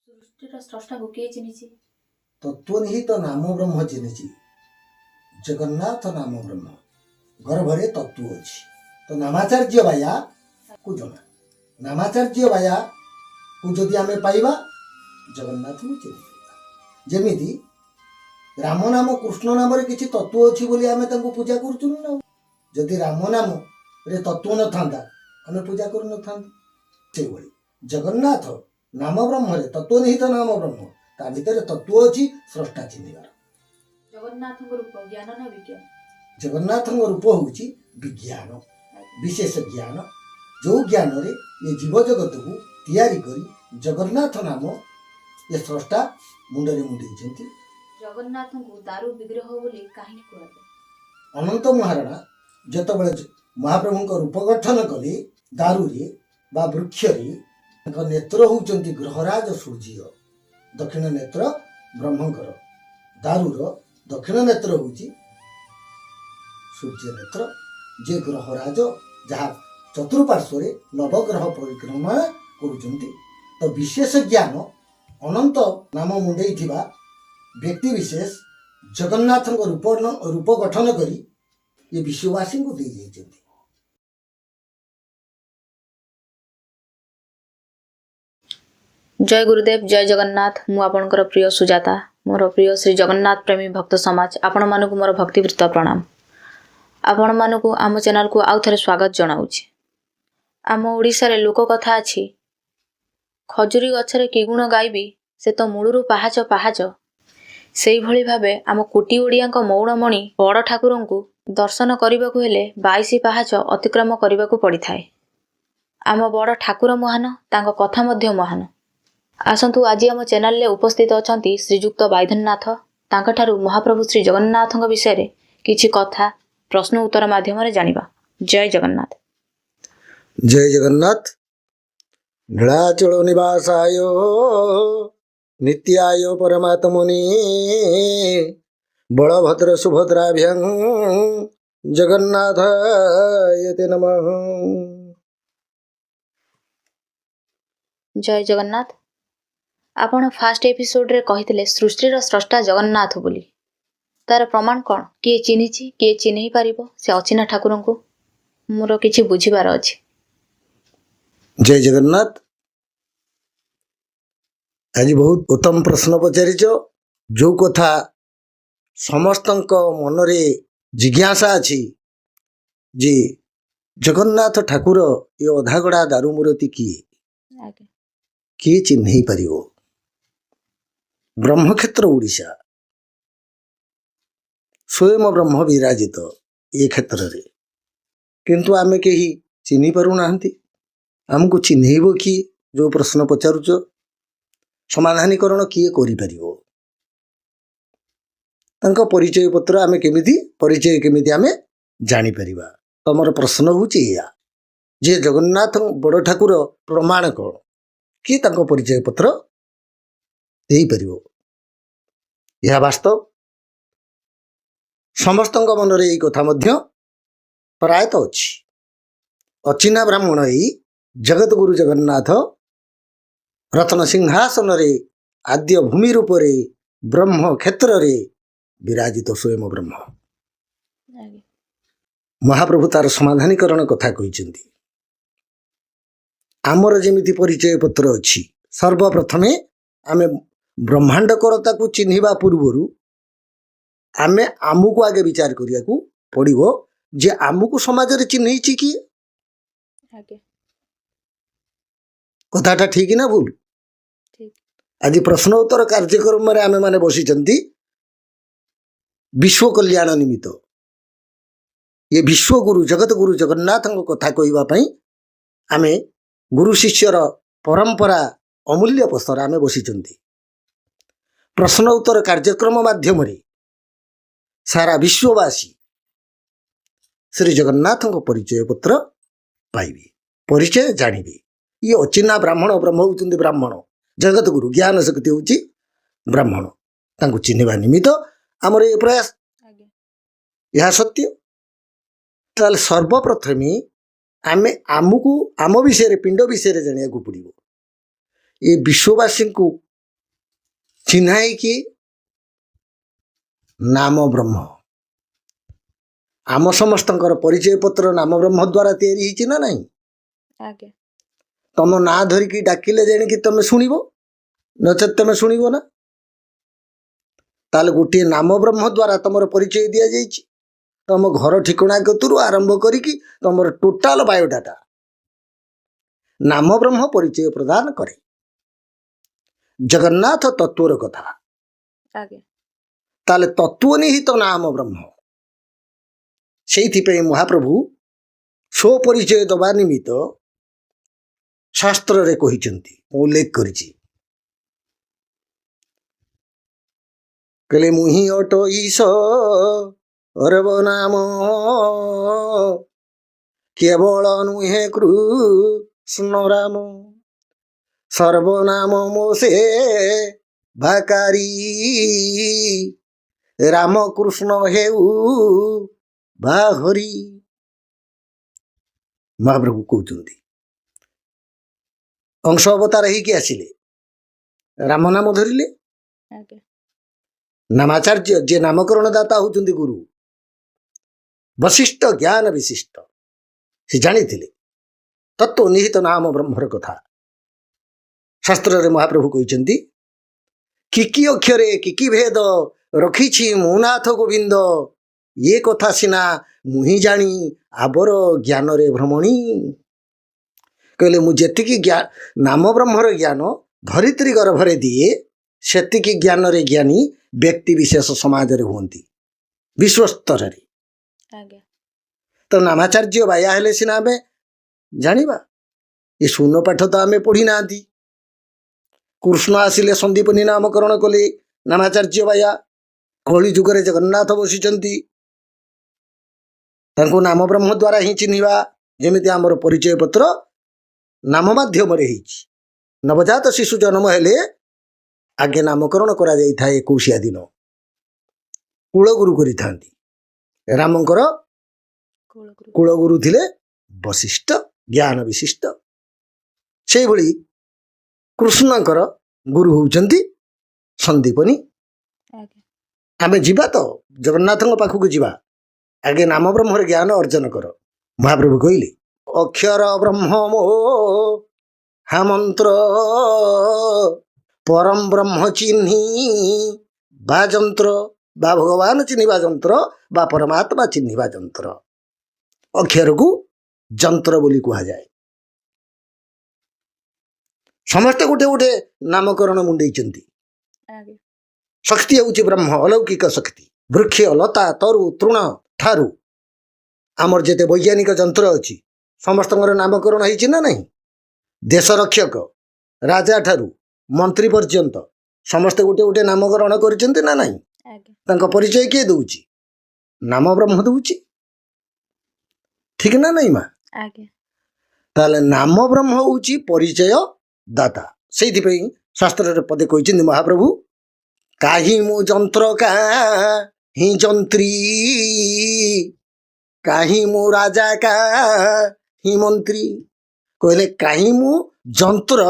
ସୃଷ୍ଟିର ସ୍ରଷ୍ଟାଙ୍କୁ କିଏ ଚିହ୍ନିଛି? ତତ୍ତ୍ୱନିହିତ ନାମ ବ୍ରହ୍ମ ଚିହ୍ନିଛି। ଜଗନ୍ନାଥ ନାମ ବ୍ରହ୍ମ ଗର୍ଭରେ ତତ୍ତ୍ୱ ଅଛି ତ ନାମାଚାର୍ଯ୍ୟ ବାୟାକୁ ଜଣା। ନାମାଚାର୍ଯ୍ୟ ବାୟାକୁ ଯଦି ଆମେ ପାଇବା, ଜଗନ୍ନାଥଙ୍କୁ ଚିହ୍ନିପାରିବା। ଯେମିତି ରାମ ନାମ, କୃଷ୍ଣ ନାମରେ କିଛି ତତ୍ତ୍ୱ ଅଛି ବୋଲି ଆମେ ତାଙ୍କୁ ପୂଜା କରୁଛୁ ନା ଆଉ। ଯଦି ରାମ ନାମରେ ତତ୍ତ୍ୱ ନଥାନ୍ତା, ଆମେ ପୂଜା କରୁନଥାନ୍ତୁ। ସେଇଭଳି ଜଗନ୍ନାଥ ନାମ ବ୍ରହ୍ମରେ ତତ୍ତ୍ୱନିହିତ ନାମ ବ୍ରହ୍ମ, ତା ଭିତରେ ତତ୍ତ୍ୱ ଅଛି ସ୍ରଷ୍ଟା ଚିହ୍ନିବାର। ଜଗନ୍ନାଥଙ୍କ ରୂପ ଜ୍ଞାନ ନା ବିଜ୍ଞାନ? ଜଗନ୍ନାଥଙ୍କ ରୂପ ହେଉଛି ବିଜ୍ଞାନ, ବିଶେଷ ଜ୍ଞାନ, ଯେଉଁ ଜ୍ଞାନରେ ଏ ଜୀବଜଗତକୁ ତିଆରି କରି ଜଗନ୍ନାଥ ନାମ ଏ ସ୍ରଷ୍ଟା ମୁଣ୍ଡରେ ମୁଣ୍ଡେଇଛନ୍ତି। ଜଗନ୍ନାଥଙ୍କୁ ଦାରୁ ବିଗ୍ରହ ବୋଲି କାହିଁକି କୁହାଯାଏ? ଅନନ୍ତ ମହାରଣା ଯେତେବେଳେ ମହାପ୍ରଭୁଙ୍କ ରୂପ ଗଠନ କଲେ ଦାରୁରେ ବା ବୃକ୍ଷରେ, ତାଙ୍କ ନେତ୍ର ହେଉଛନ୍ତି ଗ୍ରହରାଜ ସୂର୍ଯ୍ୟ। ଦକ୍ଷିଣ ନେତ୍ର ବ୍ରହ୍ମଙ୍କର, ଦାରୁର ଦକ୍ଷିଣ ନେତ୍ର ହେଉଛି ସୂର୍ଯ୍ୟ ନେତ୍ର, ଯେ ଗ୍ରହରାଜ, ଯାହା ଚତୁଃପାର୍ଶ୍ୱରେ ନବଗ୍ରହ ପରିକ୍ରମା କରୁଛନ୍ତି। ତ ବିଶେଷ ଜ୍ଞାନ ଅନନ୍ତ ନାମ ମୁଣ୍ଡେଇଥିବା ବ୍ୟକ୍ତି ବିଶେଷ ଜଗନ୍ନାଥଙ୍କ ରୂପ ଗଠନ କରି ଏ ବିଶ୍ୱବାସୀଙ୍କୁ ଦେଇଯାଇଛନ୍ତି। ଜୟ ଗୁରୁଦେବ, ଜୟ ଜଗନ୍ନାଥ। ମୁଁ ଆପଣଙ୍କର ପ୍ରିୟ ସୁଜାତା। ମୋର ପ୍ରିୟ ଶ୍ରୀ ଜଗନ୍ନାଥ ପ୍ରେମୀ ଭକ୍ତ ସମାଜ, ଆପଣମାନଙ୍କୁ ମୋର ଭକ୍ତିବୃତ୍ତ ପ୍ରଣାମ। ଆପଣମାନଙ୍କୁ ଆମ ଚ୍ୟାନେଲକୁ ଆଉ ଥରେ ସ୍ୱାଗତ ଜଣାଉଛି। ଆମ ଓଡ଼ିଶାରେ ଲୋକକଥା ଅଛି, ଖଜୁରୀ ଗଛରେ କି ଗୁଣ ଗାଇବି, ସେ ତ ମୂଳରୁ ପାହାଚ ପାହାଚ। ସେଇଭଳି ଭାବେ ଆମ କୋଟି ଓଡ଼ିଆଙ୍କ ମଉଡ଼ମଣି ବଡ଼ ଠାକୁରଙ୍କୁ ଦର୍ଶନ କରିବାକୁ ହେଲେ 22 ପାହାଚ ଅତିକ୍ରମ କରିବାକୁ ପଡ଼ିଥାଏ। ଆମ ବଡ଼ ଠାକୁର ମହାନ, ତାଙ୍କ କଥା ମଧ୍ୟ ମହାନ। ଆସନ୍ତୁ, ଆଜି ଆମ ଚ୍ୟାନେଲରେ ଉପସ୍ଥିତ ଅଛନ୍ତି ଶ୍ରୀଯୁକ୍ତ ବାଇଧନନାଥ। ତାଙ୍କଠାରୁ ମହାପ୍ରଭୁ ଶ୍ରୀ ଜଗନ୍ନାଥଙ୍କ ବିଷୟରେ କିଛି କଥା ପ୍ରଶ୍ନ ଉତ୍ତର ମାଧ୍ୟମରେ ଜାଣିବା। ଜୟ ଜଗନ୍ନାଥ। ଜୟ ଜଗନ୍ନାଥ। ନୀଳାଚଳ ନିବାସାୟ ନିତ୍ୟାୟ ପରମାତ୍ମନେ ବଳଭଦ୍ର ସୁଭଦ୍ରାଭ୍ୟାଂ ଜଗନ୍ନାଥାୟ ତେ ନମଃ। ଜୟ ଜଗନ୍ନାଥ। ଆପଣ ଫାଷ୍ଟ ଏପିସୋଡରେ କହିଥିଲେ ସୃଷ୍ଟିର ସ୍ରଷ୍ଟା ଜଗନ୍ନାଥ ବୋଲି। ତାର ପ୍ରମାଣ କ'ଣ? କିଏ ଚିହ୍ନିଛି? କିଏ ଚିହ୍ନେଇ ପାରିବ ସେ ଅଚିହ୍ନା ଠାକୁରଙ୍କୁ? ମୋର କିଛି ବୁଝିବାର ଅଛି। ଜୟ ଜଗନ୍ନାଥ। ଆଜି ବହୁତ ଉତ୍ତମ ପ୍ରଶ୍ନ ପଚାରିଛ। ଯୋଉ କଥା ସମସ୍ତଙ୍କ ମନରେ ଜିଜ୍ଞାସା ଅଛି ଯେ ଜଗନ୍ନାଥ ଠାକୁର ଏ ଅଧାଗଢ଼ା ଦାରୁ ମୂରତି କିଏ? କିଏ ଚିହ୍ନେଇ ପାରିବ? ବ୍ରହ୍ମକ୍ଷେତ୍ର ଓଡ଼ିଶା, ସ୍ୱୟଂ ବ୍ରହ୍ମ ବିରାଜିତ ଏ କ୍ଷେତ୍ରରେ, କିନ୍ତୁ ଆମେ କେହି ଚିହ୍ନି ପାରୁନାହାନ୍ତି। ଆମକୁ ଚିହ୍ନେଇବ କିଏ? ଯୋଉ ପ୍ରଶ୍ନ ପଚାରୁଛ, ସମାଧାନୀକରଣ କିଏ କରିପାରିବ? ତାଙ୍କ ପରିଚୟ ପତ୍ର ଆମେ କେମିତି, ପରିଚୟ କେମିତି ଆମେ ଜାଣିପାରିବା? ତମର ପ୍ରଶ୍ନ ହେଉଛି ଏଇଆ ଯେ ଜଗନ୍ନାଥ ବଡ଼ ଠାକୁର ପ୍ରମାଣ କ'ଣ? କିଏ ତାଙ୍କ ପରିଚୟ ପତ୍ର ଦେଇପାରିବ? ଏହା ବାସ୍ତବ। ସମସ୍ତଙ୍କ ମନରେ ଏଇ କଥା ମଧ୍ୟ ପ୍ରାୟତଃ ଅଛି। ଅଚିହ୍ନା ବ୍ରାହ୍ମଣ ଏଇ ଜଗତଗୁରୁ ଜଗନ୍ନାଥ ରତ୍ନ ସିଂହାସନରେ ଆଦ୍ୟ ଭୂମି ରୂପରେ ବ୍ରହ୍ମ କ୍ଷେତ୍ରରେ ବିରାଜିତ ସ୍ୱୟଂ ବ୍ରହ୍ମ। ମହାପ୍ରଭୁ ତାର ସମାଧାନୀକରଣ କଥା କହିଛନ୍ତି। ଆମର ଯେମିତି ପରିଚୟ ପତ୍ର ଅଛି, ସର୍ବପ୍ରଥମେ ଆମେ ବ୍ରହ୍ମାଣ୍ଡ କରତାକୁ ଚିହ୍ନିବା ପୂର୍ବରୁ ଆମେ ଆମକୁ ଆଗେ ବିଚାର କରିବାକୁ ପଡ଼ିବ ଯେ ଆମକୁ ସମାଜରେ ଚିହ୍ନେଇଛି କିଏ? କଥାଟା ଠିକ ନା ଭୁଲ? ଠିକ। ଆଜି ପ୍ରଶ୍ନ ଉତ୍ତର କାର୍ଯ୍ୟକ୍ରମରେ ଆମେମାନେ ବସିଛନ୍ତି ବିଶ୍ୱ କଲ୍ୟାଣ ନିମିତ୍ତ, ଏ ବିଶ୍ୱଗୁରୁ ଜଗତଗୁରୁ ଜଗନ୍ନାଥଙ୍କ କଥା କହିବା ପାଇଁ ଆମେ ଗୁରୁ ଶିଷ୍ୟର ପରମ୍ପରା ଅମୂଲ୍ୟ ପସ୍ତର ଆମେ ବସିଛନ୍ତି। ପ୍ରଶ୍ନ ଉତ୍ତର କାର୍ଯ୍ୟକ୍ରମ ମାଧ୍ୟମରେ ସାରା ବିଶ୍ୱବାସୀ ଶ୍ରୀ ଜଗନ୍ନାଥଙ୍କ ପରିଚୟ ପତ୍ର ପାଇବେ, ପରିଚୟ ଜାଣିବେ। ଇଏ ଅଚିହ୍ନା ବ୍ରାହ୍ମଣ ବ୍ରହ୍ମ ହେଉଛନ୍ତି ବ୍ରାହ୍ମଣ, ଜଗତଗୁରୁ ଜ୍ଞାନ ଶକ୍ତି ହେଉଛି ବ୍ରାହ୍ମଣ। ତାଙ୍କୁ ଚିହ୍ନିବା ନିମିତ୍ତ ଆମର ଏ ପ୍ରୟାସ। ଏହା ସତ୍ୟ। ତାହେଲେ ସର୍ବପ୍ରଥମେ ଆମେ ଆମକୁ ଆମ ବିଷୟରେ, ପିଣ୍ଡ ବିଷୟରେ ଜାଣିବାକୁ ପଡ଼ିବ। ଏ ବିଶ୍ୱବାସୀଙ୍କୁ ଚିହ୍ନାଏ କିଏ? ନାମ ବ୍ରହ୍ମ। ଆମ ସମସ୍ତଙ୍କର ପରିଚୟ ପତ୍ର ନାମ ବ୍ରହ୍ମ ଦ୍ୱାରା ତିଆରି ହେଇଛି ନା ନାହିଁ? ଆଜ୍ଞା। ତମ ନାଁ ଧରିକି ଡାକିଲେ ଜାଣିକି ତମେ ଶୁଣିବ, ନଚେତ୍ ତମେ ଶୁଣିବ ନା। ତାହେଲେ ଗୋଟିଏ ନାମ ବ୍ରହ୍ମ ଦ୍ୱାରା ତମର ପରିଚୟ ଦିଆଯାଇଛି। ତମ ଘର ଠିକଣା କତୁରୁ ଆରମ୍ଭ କରିକି ତମର ଟୋଟାଲ ବାୟୋଡାଟା ନାମ ବ୍ରହ୍ମ ପରିଚୟ ପ୍ରଦାନ କରେ। ଜଗନ୍ନାଥ ତତ୍ତ୍ୱର କଥା। ଆଜ୍ଞା। ତାହେଲେ ତତ୍ତ୍ୱ ନିହିତ ନାମ ବ୍ରହ୍ମ। ସେଇଥିପାଇଁ ମହାପ୍ରଭୁ ସ୍ୱପରିଚୟ ଦେବା ନିମିତ୍ତ ଶାସ୍ତ୍ରରେ କହିଛନ୍ତି, ମୁଁ ଉଲ୍ଲେଖ କରିଛି। କହିଲେ ମୁହିଁ ଅଟ ଈଶ ଅରବ ନାମ, କେବଳ ନୁହେଁ କୃଷ୍ଣ ରାମ, ସର୍ବନାମ ମୋ ସେ ଭାକାରୀ, ରାମ କୃଷ୍ଣ ହେଉ ବା ହରି। ମହାପ୍ରଭୁ କହୁଛନ୍ତି ଅଂଶ ଅବତାର ହେଇକି ଆସିଲେ, ରାମ ନାମ ଧରିଲେ। ଆଜ୍ଞା। ନାମାଚାର୍ଯ୍ୟ ଯିଏ ନାମକରଣ ଦାତା ହଉଛନ୍ତି ଗୁରୁ ବଶିଷ୍ଠ ଜ୍ଞାନ ବିଶିଷ୍ଟ, ସେ ଜାଣିଥିଲେ ତତ୍ତ୍ୱ ନିହିତ ନାମ ବ୍ରହ୍ମର କଥା। ଶାସ୍ତ୍ରରେ ମହାପ୍ରଭୁ କହିଛନ୍ତି, କି କି ଅକ୍ଷରେ କି କି ଭେଦ ରଖିଛି ମୁଁ ନାଥ ଗୋବିନ୍ଦ, ଏ କଥା ସିନା ମୁହିଁ ଜାଣି ଆବର ଜ୍ଞାନରେ ଭ୍ରମଣି। କହିଲେ ମୁଁ ଯେତିକି ନାମ ବ୍ରହ୍ମର ଜ୍ଞାନ ଧରିତ୍ରୀ ଗର୍ଭରେ ଦିଏ, ସେତିକି ଜ୍ଞାନରେ ଜ୍ଞାନୀ ବ୍ୟକ୍ତି ବିଶେଷ ସମାଜରେ ହୁଅନ୍ତି ବିଶ୍ୱସ୍ତରରେ। ଆଜ୍ଞା। ତ ନାମାଚାର୍ଯ୍ୟ ବାୟା ହେଲେ ସିନା ଆମେ ଜାଣିବା। ଏ ଶୂନ ପାଠ ତ ଆମେ ପଢ଼ି ନାହାନ୍ତି। କୃଷ୍ଣ ଆସିଲେ ସନ୍ଦୀପନୀ ନାମକରଣ କଲେ ନାମାଚାର୍ଯ୍ୟ ବାୟା। କଳି ଯୁଗରେ ଜଗନ୍ନାଥ ବସିଛନ୍ତି, ତାଙ୍କୁ ନାମ ବ୍ରହ୍ମ ଦ୍ୱାରା ହିଁ ଚିହ୍ନିବା। ଯେମିତି ଆମର ପରିଚୟ ପତ୍ର ନାମ ମାଧ୍ୟମରେ ହେଇଛି। ନବଜାତ ଶିଶୁ ଜନ୍ମ ହେଲେ ଆଗେ ନାମକରଣ କରାଯାଇଥାଏ 21 ଦିନ, କୁଳଗୁରୁ କରିଥାନ୍ତି। ରାମଙ୍କର କୁଳଗୁରୁ କୁଳଗୁରୁ ଥିଲେ ବଶିଷ୍ଠ ଜ୍ଞାନ ବିଶିଷ୍ଟ। ସେଇଭଳି କୃଷ୍ଣଙ୍କର ଗୁରୁ ହେଉଛନ୍ତି ସନ୍ଦୀପନୀ। ଆଜ୍ଞା। ଆମେ ଯିବା ତ ଜଗନ୍ନାଥଙ୍କ ପାଖକୁ ଯିବା, ଆଗେ ନାମ ବ୍ରହ୍ମର ଜ୍ଞାନ ଅର୍ଜନ କର। ମହାପ୍ରଭୁ କହିଲେ ଅକ୍ଷର ବ୍ରହ୍ମ ମୋ ମନ୍ତ୍ର, ପରମ ବ୍ରହ୍ମ ଚିହ୍ନି ବା ଯନ୍ତ୍ର, ବା ଭଗବାନ ଚିହ୍ନିବା ଯନ୍ତ୍ର, ବା ପରମାତ୍ମା ଚିହ୍ନିବା ଯନ୍ତ୍ର। ଅକ୍ଷରକୁ ଯନ୍ତ୍ର ବୋଲି କୁହାଯାଏ। ସମସ୍ତେ ଗୋଟେ ଗୋଟେ ନାମକରଣ ମୁଣ୍ଡେଇଛନ୍ତି। ଆଜ୍ଞା। ଶକ୍ତି ହେଉଛି ବ୍ରହ୍ମ, ଅଲୌକିକ ଶକ୍ତି। ବୃକ୍ଷ ଲତା ତରୁ ତୃଣ ଠାରୁ ଆମର ଯେତେ ବୈଜ୍ଞାନିକ ଯନ୍ତ୍ର ଅଛି ସମସ୍ତଙ୍କର ନାମକରଣ ହେଇଛି ନା ନାହିଁ? ଦେଶ ରକ୍ଷକ ରାଜା ଠାରୁ ମନ୍ତ୍ରୀ ପର୍ଯ୍ୟନ୍ତ ସମସ୍ତେ ଗୋଟେ ଗୋଟେ ନାମକରଣ କରିଛନ୍ତି ନା ନାହିଁ? ଆଜ୍ଞା। ତାଙ୍କ ପରିଚୟ କିଏ ଦଉଛି? ନାମ ବ୍ରହ୍ମ ଦଉଛି, ଠିକ ନା ନାଇଁ ମା? ଆଜ୍ଞା। ତାହେଲେ ନାମ ବ୍ରହ୍ମ ହେଉଛି ପରିଚୟ ଦାତା। ସେଇଥିପାଇଁ ଶାସ୍ତ୍ରରେ ପଦେ କହିଛନ୍ତି ମହାପ୍ରଭୁ, କାହିଁ ମୁଁ ଯନ୍ତ୍ର କାହିଁ ଯନ୍ତ୍ରୀ, କାହିଁ ମୁଁ ରାଜା କାହିଁ ମନ୍ତ୍ରୀ। କହିଲେ କାହିଁ ମୁଁ ଯନ୍ତ୍ର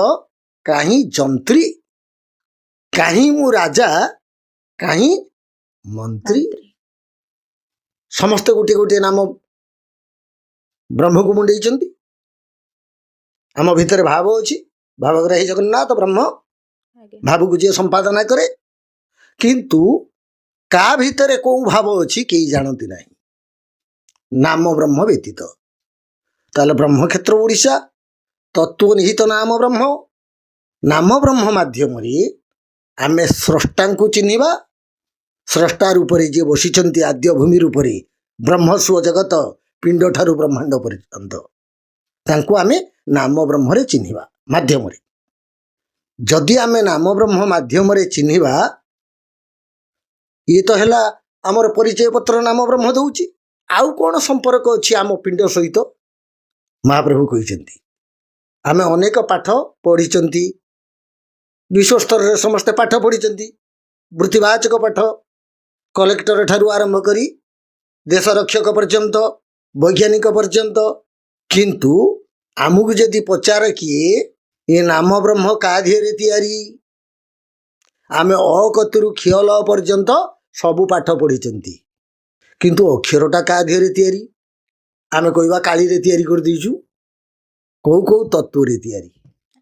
କାହିଁ ଯନ୍ତ୍ରୀ, କାହିଁ ମୁଁ ରାଜା କାହିଁ ମନ୍ତ୍ରୀ। ମନ୍ତ୍ରୀ। ସମସ୍ତେ ଗୋଟିଏ ଗୋଟିଏ ନାମ ବ୍ରହ୍ମକୁ ମୁଣ୍ଡେଇଛନ୍ତି। ଆମ ଭିତରେ ଭାବ ଅଛି, ଭାବଗ୍ରାହୀ ଜଗନ୍ନାଥ ବ୍ରହ୍ମ, ଆଜ୍ଞା। ଭାବକୁ ଯିଏ ସମ୍ପାଦନା କରେ। କିନ୍ତୁ କା ଭିତରେ କୋଉ ଭାବ ଅଛି କେହି ଜାଣନ୍ତି ନାହିଁ, ନାମ ବ୍ରହ୍ମ ବ୍ୟତୀତ। ତାହେଲେ ବ୍ରହ୍ମକ୍ଷେତ୍ର ଓଡ଼ିଶା, ତତ୍ତ୍ୱ ନିହିତ ନାମ ବ୍ରହ୍ମ। ନାମ ବ୍ରହ୍ମ ମାଧ୍ୟମରେ ଆମେ ସ୍ରଷ୍ଟାଙ୍କୁ ଚିହ୍ନିବା। ସ୍ରଷ୍ଟା ରୂପରେ ଯିଏ ବସିଛନ୍ତି ଆଦ୍ୟ ଭୂମି ରୂପରେ, ବ୍ରହ୍ମ ସ୍ୱ ଜଗତ ପିଣ୍ଡ ଠାରୁ ବ୍ରହ୍ମାଣ୍ଡ ପର୍ଯ୍ୟନ୍ତ, ତାଙ୍କୁ ଆମେ ନାମ ବ୍ରହ୍ମରେ ଚିହ୍ନିବା ମାଧ୍ୟମରେ। ଯଦି ଆମେ ନାମ ବ୍ରହ୍ମ ମାଧ୍ୟମରେ ଚିହ୍ନିବା, ଇଏ ତ ହେଲା ଆମର ପରିଚୟ ପତ୍ର ନାମ ବ୍ରହ୍ମ ଦଉଛି। ଆଉ କ'ଣ ସମ୍ପର୍କ ଅଛି ଆମ ପିଣ୍ଡ ସହିତ? ମହାପ୍ରଭୁ କହିଛନ୍ତି ଆମେ ଅନେକ ପାଠ ପଢ଼ିଛନ୍ତି, ବିଶ୍ୱସ୍ତରରେ ସମସ୍ତେ ପାଠ ପଢ଼ିଛନ୍ତି, ବୃତ୍ତିବାଚକ ପାଠ, କଲେକ୍ଟର ଠାରୁ ଆରମ୍ଭ କରି ଦେଶ ରକ୍ଷକ ପର୍ଯ୍ୟନ୍ତ, ବୈଜ୍ଞାନିକ ପର୍ଯ୍ୟନ୍ତ। କିନ୍ତୁ ଆମକୁ ଯଦି ପଚାର କିଏ, ଏ ନାମ ବ୍ରହ୍ମ କାହା ଦେହରେ ତିଆରି, ଆମେ ଅ କତିରୁ କ୍ଷୟ ଲ ପର୍ଯ୍ୟନ୍ତ ସବୁ ପାଠ ପଢ଼ିଛନ୍ତି, କିନ୍ତୁ ଅକ୍ଷରଟା କାହା ଦେହରେ ତିଆରି? ଆମେ କହିବା କାଳିରେ ତିଆରି କରିଦେଇଛୁ। କେଉଁ କେଉଁ ତତ୍ତ୍ୱରେ ତିଆରି,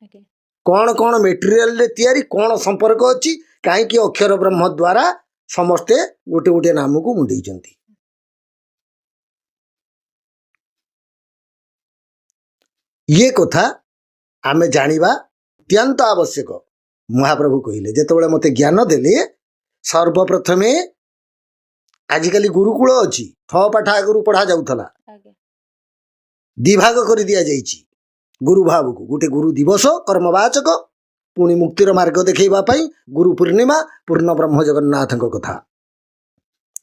ଆଜ୍ଞା କ'ଣ କ'ଣ ମେଟେରିଆଲରେ ତିଆରି, କ'ଣ ସମ୍ପର୍କ ଅଛି, କାହିଁକି ଅକ୍ଷର ବ୍ରହ୍ମ ଦ୍ୱାରା ସମସ୍ତେ ଗୋଟେ ଗୋଟେ ନାମକୁ ମୁଣ୍ଡେଇଛନ୍ତି। ଇଏ କଥା ଆମେ ଜାଣିବା ଅତ୍ୟନ୍ତ ଆବଶ୍ୟକ। ମହାପ୍ରଭୁ କହିଲେ, ଯେତେବେଳେ ମୋତେ ଜ୍ଞାନ ଦେଲେ, ସର୍ବପ୍ରଥମେ ଆଜିକାଲି ଗୁରୁକୁଳ ଅଛି, ଠ ପାଠ ଆଗରୁ ପଢ଼ା ଯାଉଥିଲା, ଆଜ୍ଞା ଦିଭାଗ କରି ଦିଆଯାଇଛି ଗୁରୁ ଭାବକୁ। ଗୋଟେ ଗୁରୁ ଦିବସ କର୍ମବାଚକ, ପୁଣି ମୁକ୍ତିର ମାର୍ଗ ଦେଖେଇବା ପାଇଁ ଗୁରୁ ପୂର୍ଣ୍ଣିମା, ପୂର୍ଣ୍ଣ ବ୍ରହ୍ମ ଜଗନ୍ନାଥଙ୍କ କଥା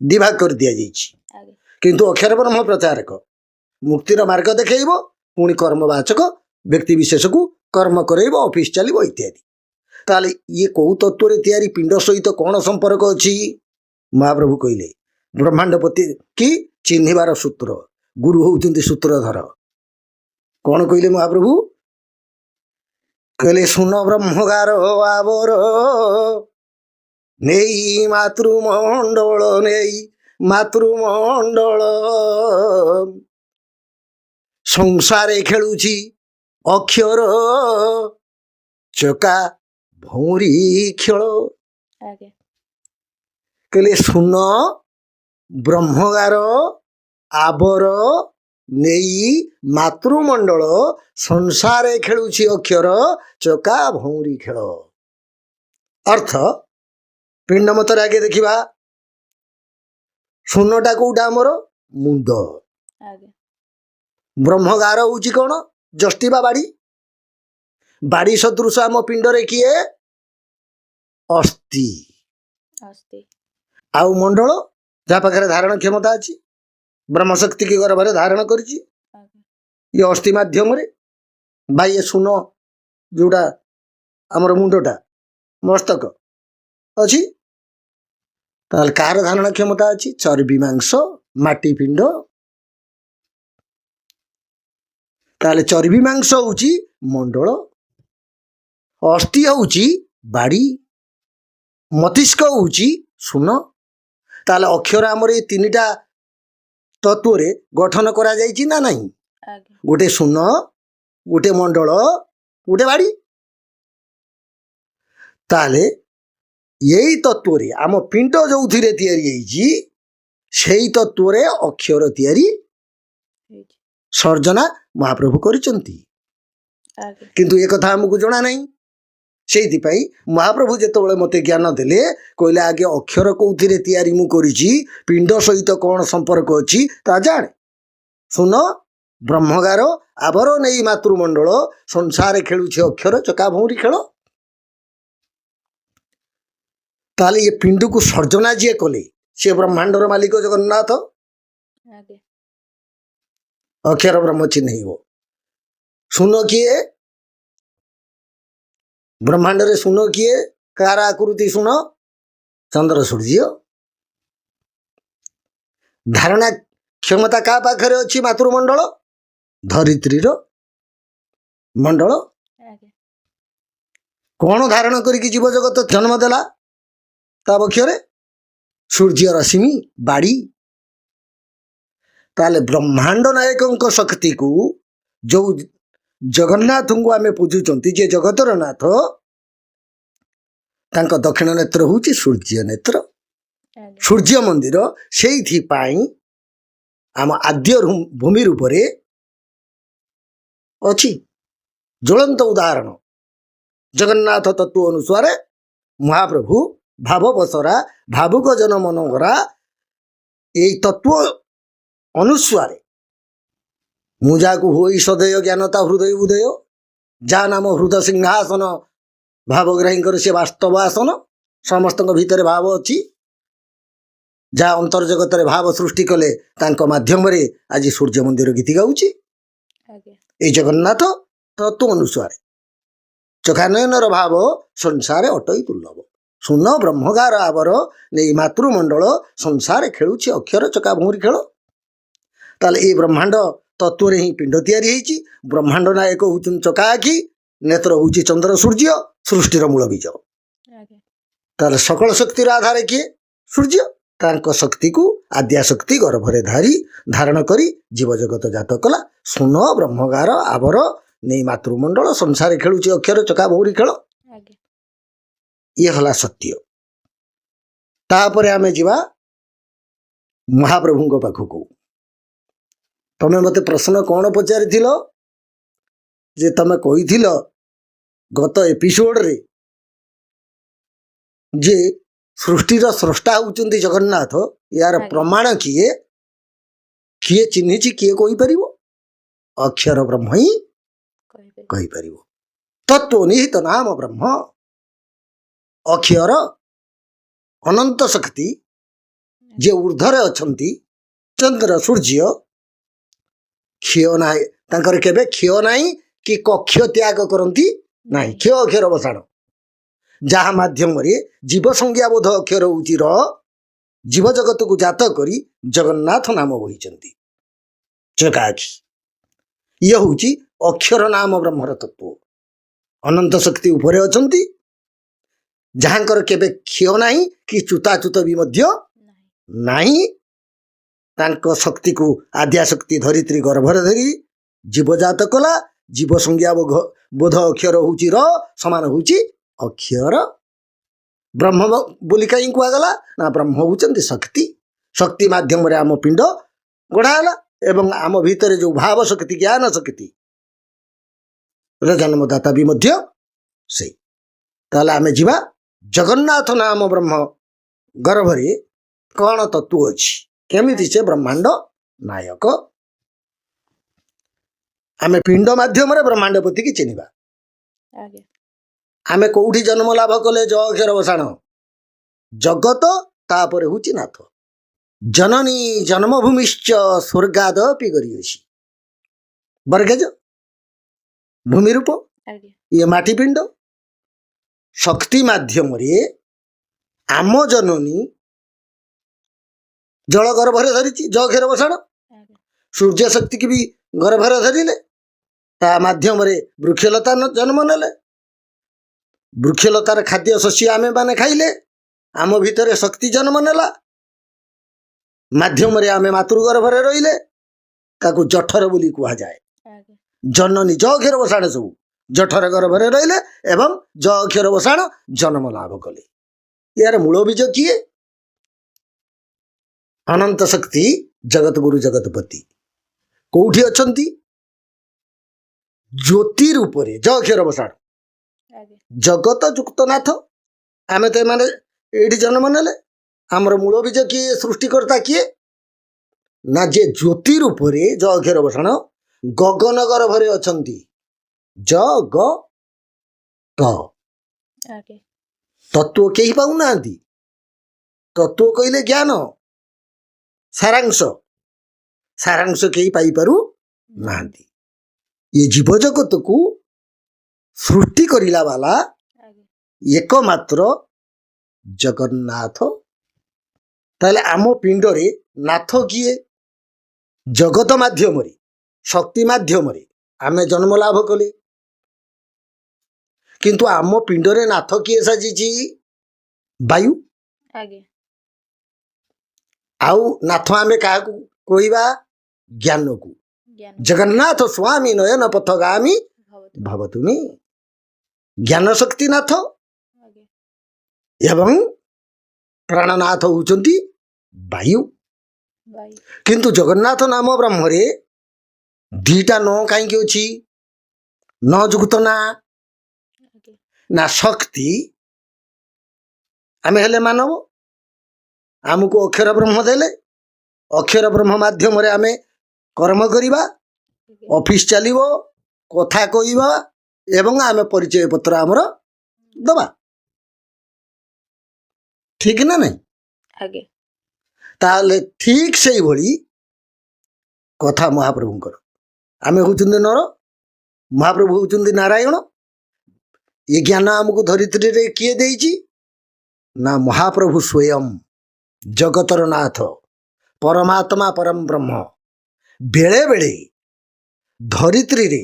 ଦିଭାଗ କରି ଦିଆଯାଇଛି। ଆଜ୍ଞା କିନ୍ତୁ ଅକ୍ଷର ବ୍ରହ୍ମ ପ୍ରଚାରକ ମୁକ୍ତିର ମାର୍ଗ ଦେଖେଇବ, ପୁଣି କର୍ମବାଚକ ବ୍ୟକ୍ତି ବିଶେଷକୁ କର୍ମ କରେଇବ, ଅଫିସ ଚାଲିବ ଇତ୍ୟାଦି। ତାହେଲେ ଇଏ କେଉଁ ତତ୍ତ୍ୱରେ ତିଆରି, ପିଣ୍ଡ ସହିତ କ'ଣ ସମ୍ପର୍କ ଅଛି? ମହାପ୍ରଭୁ କହିଲେ ବ୍ରହ୍ମାଣ୍ଡପତି କି ଚିହ୍ନିବାର ସୂତ୍ର, ଗୁରୁ ହେଉଛନ୍ତି ସୂତ୍ରଧର। କ'ଣ କହିଲେ ମହାପ୍ରଭୁ? କହିଲେ ଶୁନ ବ୍ରହ୍ମଗାର ଆବର ନେଇ ମାତୃମଣ୍ଡଳ, ନେଇ ମାତୃମଣ୍ଡଳ, ସଂସାରେ ଖେଳୁଛି ଅକ୍ଷର ଚକା ଭଉଁରୀ ଖେଳ। ଆଜ୍ଞା କହିଲେ ଶୁନ ବ୍ରହ୍ମଗାର ଆବର ନେଇ ମାତୃମଣ୍ଡଳ, ସଂସାରେ ଖେଳୁଛି ଅକ୍ଷର ଚକା ଭଉଁରୀ ଖେଳ। ଅର୍ଥ ପିଣ୍ଡ ମତରେ ଆଗେ ଦେଖିବା, ଶୂନଟା କୋଉଟା? ଆମର ମୁଣ୍ଡ। ଆଜ୍ଞା ବ୍ରହ୍ମଗାର ହଉଛି କ'ଣ? ଯଷ୍ଟି ବା ବାଡ଼ି। ବାଡ଼ି ସଦୃଶ ଆମ ପିଣ୍ଡରେ କିଏ? ଅସ୍ଥି। ଅସ୍ତି। ଆଉ ମଣ୍ଡଳ, ଯାହା ପାଖରେ ଧାରଣ କ୍ଷମତା ଅଛି, ବ୍ରହ୍ମଶକ୍ତି କି ଗର୍ଭରେ ଧାରଣ କରିଛି ଆଜ୍ଞା ଇଏ ଅସ୍ଥି ମାଧ୍ୟମରେ, ବା ଇଏ ଶୂନ ଯୋଉଟା ଆମର ମୁଣ୍ଡଟା ମସ୍ତକ ଅଛି। ତାହେଲେ କାହାର ଧାରଣ କ୍ଷମତା ଅଛି? ଚର୍ବି ମାଂସ, ମାଟି ପିଣ୍ଡ। ତାହେଲେ ଚର୍ବି ମାଂସ ହଉଛି ମଣ୍ଡଳ, ଅସ୍ଥି ହଉଛି ବାଡ଼ି, ମସ୍ତିଷ୍କ ହଉଛି ଶୂନ। ତାହେଲେ ଅକ୍ଷର ଆମର ଏଇ ତିନିଟା ତତ୍ତ୍ୱରେ ଗଠନ କରାଯାଇଛି ନା ନାହିଁ? ଆଜ୍ଞା ଗୋଟେ ଶୂନ, ଗୋଟେ ମଣ୍ଡଳ, ଗୋଟେ ବାଡ଼ି। ତାହେଲେ ଏଇ ତତ୍ତ୍ୱରେ ଆମ ପିଣ୍ଡ ଯୋଉଥିରେ ତିଆରି ହେଇଛି, ସେଇ ତତ୍ତ୍ୱରେ ଅକ୍ଷର ତିଆରି ହେଇଛି। ସର୍ଜନା ମହାପ୍ରଭୁ କରିଛନ୍ତି। ଆଜ୍ଞା କିନ୍ତୁ ଏ କଥା ଆମକୁ ଜଣା ନାହିଁ। ସେଇଥିପାଇଁ ମହାପ୍ରଭୁ ଯେତେବେଳେ ମୋତେ ଜ୍ଞାନ ଦେଲେ, କହିଲେ ଆଗେ ଅକ୍ଷର କୋଉଥିରେ ତିଆରି ମୁଁ କରିଛି, ପିଣ୍ଡ ସହିତ କ'ଣ ସମ୍ପର୍କ ଅଛି ତା ଜାଣେ। ଶୁନ ବ୍ରହ୍ମଗାର ଆବର ନେଇ ମାତୃମଣ୍ଡଳ, ସଂସାରେ ଖେଳୁଛି ଅକ୍ଷର ଚକା ଭଉଁରୀ ଖେଳ। ତାହେଲେ ଏ ପିଣ୍ଡକୁ ସର୍ଜନା ଯିଏ କଲେ, ସେ ବ୍ରହ୍ମାଣ୍ଡର ମାଲିକ ଜଗନ୍ନାଥ। ଆଜ୍ଞା ଅକ୍ଷର ବ୍ରହ୍ମ ଚିହ୍ନେଇବ। ଶୂନ କିଏ? ବ୍ରହ୍ମାଣ୍ଡରେ ଶୂନ କିଏ? କାହାର ଆକୃତି ଶୂନ? ଚନ୍ଦ୍ର ସୂର୍ଯ୍ୟ। ଧାରଣା କ୍ଷମତା କାହା ପାଖରେ ଅଛି? ମାତୃମଣ୍ଡଳ, ଧରିତ୍ରୀର ମଣ୍ଡଳ। ଆଜ୍ଞା କ'ଣ ଧାରଣ କରିକି ଜୀବ ଜଗତ ଜନ୍ମ ଦେଲା ତା ବକ୍ଷରେ? ସୂର୍ଯ୍ୟ ରଶ୍ମି, ବାଡ଼ି। ତାହେଲେ ବ୍ରହ୍ମାଣ୍ଡ ନାୟକଙ୍କ ଶକ୍ତିକୁ, ଯୋଉ ଜଗନ୍ନାଥଙ୍କୁ ଆମେ ପୂଜୁଛନ୍ତି, ଯିଏ ଜଗତର ନାଥ, ତାଙ୍କ ଦକ୍ଷିଣ ନେତ୍ର ହେଉଛି ସୂର୍ଯ୍ୟ ନେତ୍ର, ଆଜ୍ଞା ସୂର୍ଯ୍ୟ ମନ୍ଦିର। ସେଇଥିପାଇଁ ଆମ ଆଦ୍ୟ ଭୂମି ରୂପରେ ଅଛି ଜ୍ୱଳନ୍ତ ଉଦାହରଣ। ଜଗନ୍ନାଥ ତତ୍ତ୍ୱ ଅନୁସାରେ ମହାପ୍ରଭୁ ଭାବ ବସରା ଭାବୁକ ଜନ ମନୋହରା। ଏଇ ତତ୍ତ୍ୱ ଅନୁସାରେ ମୁଁ ଯାହାକୁ ହୋଇ ସଦୟ ଜ୍ଞାନତା ହୃଦୟ ଉଦୟ, ଯାହା ନାମ ହୃଦୟ ସିଂହାସନ, ଭାବଗ୍ରାହୀଙ୍କର ସେ ବାସ୍ତବ ଆସନ। ସମସ୍ତଙ୍କ ଭିତରେ ଭାବ ଅଛି, ଯାହା ଅନ୍ତର୍ଜଗତରେ ଭାବ ସୃଷ୍ଟି କଲେ, ତାଙ୍କ ମାଧ୍ୟମରେ ଆଜି ସୂର୍ଯ୍ୟ ମନ୍ଦିର ଗୀତି ଗାଉଛି। ଆଜ୍ଞା ଏଇ ଜଗନ୍ନାଥ ତତ୍ତ୍ୱ ଅନୁସାରେ ଚକାନୟନର ଭାବ ସଂସାରେ ଅଟଇ ଦୁର୍ଲଭ। ଶୂନ ବ୍ରହ୍ମଗାର ଆବର ନେଇ ମାତୃମଣ୍ଡଳ, ସଂସାରେ ଖେଳୁଛି ଅକ୍ଷର ଚକା ଭଉଁରୀ ଖେଳ। ତାହେଲେ ଏଇ ବ୍ରହ୍ମାଣ୍ଡ ତତ୍ତ୍ୱରେ ହିଁ ପିଣ୍ଡ ତିଆରି ହେଇଛି। ବ୍ରହ୍ମାଣ୍ଡ ନାୟକ ହେଉଛନ୍ତି ଚକା ଆଖି, ନେତ୍ର ହେଉଛି ଚନ୍ଦ୍ର ସୂର୍ଯ୍ୟ, ସୃଷ୍ଟିର ମୂଳ ବୀଜ। ଆଜ୍ଞା ତାହେଲେ ସକଳ ଶକ୍ତିର ଆଧାର କିଏ? ସୂର୍ଯ୍ୟ। ତାଙ୍କ ଶକ୍ତିକୁ ଆଦ୍ୟାଶକ୍ତି ଗର୍ଭରେ ଧାରଣ କରି ଜୀବଜଗତ ଜାତ କଲା। ଶୂନ ବ୍ରହ୍ମଗାର ଆବର ନେଇ ମାତୃମଣ୍ଡଳ ସଂସାରେ ଖେଳୁଛି ଅକ୍ଷର ଚକା ଭଉରୀ ଖେଳ। ଆଜ୍ଞା। ଇଏ ହେଲା ସତ୍ୟ। ତାପରେ ଆମେ ଯିବା ମହାପ୍ରଭୁଙ୍କ ପାଖକୁ। ତମେ ମୋତେ ପ୍ରଶ୍ନ କ'ଣ ପଚାରିଥିଲ ଯେ ତମେ କହିଥିଲ ଗତ ଏପିସୋଡରେ ଯେ ସୃଷ୍ଟିର ସ୍ରଷ୍ଟା ହେଉଛନ୍ତି ଜଗନ୍ନାଥ, ଏହାର ପ୍ରମାଣ କିଏ? କିଏ ଚିହ୍ନିଛି? କିଏ କହିପାରିବ? ଅକ୍ଷର ବ୍ରହ୍ମ ହିଁ କହିପାରିବି। କହିପାରିବ। ତତ୍ତ୍ୱ ନିହିତ ନାମ ବ୍ରହ୍ମ, ଅକ୍ଷର ଅନନ୍ତ ଶକ୍ତି, ଯିଏ ଉର୍ଦ୍ଧ୍ୱରେ ଅଛନ୍ତି, ଚନ୍ଦ୍ର ସୂର୍ଯ୍ୟ, କ୍ଷୟ ନାହିଁ ତାଙ୍କର, କେବେ କ୍ଷୟ ନାହିଁ କି କକ୍ଷ ତ୍ୟାଗ କରନ୍ତି ନାହିଁ। କ୍ଷୟ ଅକ୍ଷର ବସାଣ, ଯାହା ମାଧ୍ୟମରେ ଜୀବ ସଂଜ୍ଞାବୋଧ ଅକ୍ଷର ହେଉଛି ର, ଜୀବଜଗତକୁ ଜାତ କରି ଜଗନ୍ନାଥ ନାମ ବହିଛନ୍ତି ଚକାଆଖି। ଇଏ ହେଉଛି ଅକ୍ଷର ନାମ ବ୍ରହ୍ମର ତତ୍ତ୍ୱ। ଅନନ୍ତ ଶକ୍ତି ଉପରେ ଅଛନ୍ତି, ଯାହାଙ୍କର କେବେ କ୍ଷୟ ନାହିଁ କି ଚ୍ୟୁତାଚ୍ୟୁତ ବି ମଧ୍ୟ ନାହିଁ। ନାହିଁ। ତାଙ୍କ ଶକ୍ତିକୁ ଆଦ୍ୟାଶକ୍ତି ଧରିତ୍ରୀ ଗର୍ଭରେ ଧରି ଜୀବଜାତ କଲା। ଜୀବ ସଂଜ୍ଞା ବୋଧ ଅକ୍ଷର ହେଉଛି ର, ସମାନ ହେଉଛି ଅକ୍ଷର ବ୍ରହ୍ମ ବୋଲି କାହିଁ କୁହାଗଲା ନା ବ୍ରହ୍ମ ହେଉଛନ୍ତି ଶକ୍ତି। ଶକ୍ତି ମାଧ୍ୟମରେ ଆମ ପିଣ୍ଡ ଗଢ଼ା ହେଲା ଏବଂ ଆମ ଭିତରେ ଯେଉଁ ଭାବ ଶକ୍ତି, ଜ୍ଞାନ ଶକ୍ତି ର ଜନ୍ମଦାତା ବି ମଧ୍ୟ ସେଇ। ତାହେଲେ ଆମେ ଯିବା ଜଗନ୍ନାଥ ନାମ ବ୍ରହ୍ମ ଗର୍ଭରେ କ'ଣ ତତ୍ତ୍ୱ ଅଛି, କେମିତି ସେ ବ୍ରହ୍ମାଣ୍ଡ ନାୟକ। ଆମେ ପିଣ୍ଡ ମାଧ୍ୟମରେ ବ୍ରହ୍ମାଣ୍ଡପତିକି ଚିହ୍ନିବା। ଆଜ୍ଞା। ଆମେ କୋଉଠି ଜନ୍ମ ଲାଭ କଲେ? ଜ ଅକ୍ଷର ବସାଣ ଜଗତ, ତାପରେ ହେଉଛି ନାଥ। ଜନନୀ ଜନ୍ମଭୂମିଶ୍ଚ ସ୍ୱର୍ଗାଦପି ଗରୀୟସୀ। ବର୍ଗେଜ ଭୂମି ରୂପ। ଆଜ୍ଞା। ଇଏ ମାଟି ପିଣ୍ଡ। ଶକ୍ତି ମାଧ୍ୟମରେ ଆମ ଜନନୀ ଜଳ ଗର୍ଭରେ ଧରିଛି, ଜ ଅକ୍ଷର ବସାଣ। ଆଜ୍ଞା। ସୂର୍ଯ୍ୟ ଶକ୍ତିକି ବି ଗର୍ଭରେ ଧରିଲେ, ତା ମାଧ୍ୟମରେ ବୃକ୍ଷଲତା ଜନ୍ମ ନେଲେ। ବୃକ୍ଷଲତାର ଖାଦ୍ୟ ଶସ୍ୟ ଆମେ ମାନେ ଖାଇଲେ, ଆମ ଭିତରେ ଶକ୍ତି ଜନ୍ମ ନେଲା, ମାଧ୍ୟମରେ ଆମେ ମାତୃଗର୍ଭରେ ରହିଲେ। ତାକୁ ଜଠର ବୋଲି କୁହାଯାଏ। ଆଜ୍ଞା। ଜନନୀ ଜ ଅକ୍ଷର ବସାଣ ସବୁ ଜଠର ଗର୍ଭରେ ରହିଲେ ଏବଂ ଜ ଅକ୍ଷର ବସାଣ ଜନ୍ମ ଲାଭ କଲେ। ଏହାର ମୂଳ ବୀଜ କିଏ? ଅନନ୍ତ ଶକ୍ତି ଜଗତଗୁରୁ ଜଗତପତି କୋଉଠି ଅଛନ୍ତି? ଜ୍ୟୋତି ରୂପରେ, ଜ ଅକ୍ଷର ବସାଣ। ଆଜ୍ଞା। ଜଗତ ଯୁକ୍ତନାଥ। ଆମେ ତ ଏମାନେ ଏଇଠି ଜନ୍ମ ନେଲେ, ଆମର ମୂଳ ବୀଜ କିଏ? ସୃଷ୍ଟିକର୍ତ୍ତା କିଏ? ନା ଯେ ଜ୍ୟୋତି ରୂପରେ ଜ ଅକ୍ଷର ବସାଣ ଗଗନ ଗର୍ଭରେ ଅଛନ୍ତି। ଜ ଗ ତ ଆଜ୍ଞା। ତତ୍ତ୍ୱ କେହି ପାଉନାହାନ୍ତି। ତତ୍ତ୍ୱ କହିଲେ ଜ୍ଞାନ ସାରାଂଶ, ସାରାଂଶ କେହି ପାଇପାରୁ ନାହାନ୍ତି। ଇଏ ଜୀବଜଗତକୁ ସୃଷ୍ଟି କରିଲା ବାଲା ଆଜ୍ଞା। ଏକମାତ୍ର ଜଗନ୍ନାଥ। ତାହେଲେ ଆମ ପିଣ୍ଡରେ ନାଥ କିଏ? ଜଗତ ମାଧ୍ୟମରେ, ଶକ୍ତି ମାଧ୍ୟମରେ ଆମେ ଜନ୍ମ ଲାଭ କଲେ, କିନ୍ତୁ ଆମ ପିଣ୍ଡରେ ନାଥ କିଏ ସାଜିଛି? ବାୟୁ। ଆଜ୍ଞା। ଆଉ ନାଥ ଆମେ କାହାକୁ କହିବା? ଜ୍ଞାନକୁ। ଜ୍ଞାନ। ଜଗନ୍ନାଥ ସ୍ୱାମୀ ନୟନ ପଥଗାମୀ ଭବତୁ। ଭବତୁମି। ଜ୍ଞାନ ଶକ୍ତି ନାଥ ଆଜ୍ଞା। ଏବଂ ପ୍ରାଣନାଥ ହେଉଛନ୍ତି ବାୟୁ। ବାୟୁ। କିନ୍ତୁ ଜଗନ୍ନାଥ ନାମ ବ୍ରହ୍ମରେ ଦିଟା ନ କାହିଁକି ଅଛି? ନ ଯୁକ୍ତ ନା। ଆଜ୍ଞା। ନା ଶକ୍ତି, ଆମେ ହେଲେ ମାନବ, ଆମକୁ ଅକ୍ଷର ବ୍ରହ୍ମ ଦେଲେ, ଅକ୍ଷର ବ୍ରହ୍ମ ମାଧ୍ୟମରେ ଆମେ କର୍ମ କରିବା, ଆଜ୍ଞା। ଅଫିସ ଚାଲିବ, କଥା କହିବା ଏବଂ ଆମେ ପରିଚୟ ପତ୍ର ଆମର ଦବା, ଠିକ ନା ନାଇଁ? ଆଜ୍ଞା। ତାହେଲେ ଠିକ ସେଇଭଳି କଥା ମହାପ୍ରଭୁଙ୍କର। ଆମେ ହେଉଛନ୍ତି ନର, ମହାପ୍ରଭୁ ହେଉଛନ୍ତି ନାରାୟଣ। ଏ ଜ୍ଞାନ ଆମକୁ ଧରିତ୍ରୀରେ କିଏ ଦେଇଛି? ନା ମହାପ୍ରଭୁ ସ୍ୱୟଂ ଜଗତର ନାଥ ପରମାତ୍ମା ପରମ ବ୍ରହ୍ମ। ବେଳେବେଳେ ଧରିତ୍ରୀରେ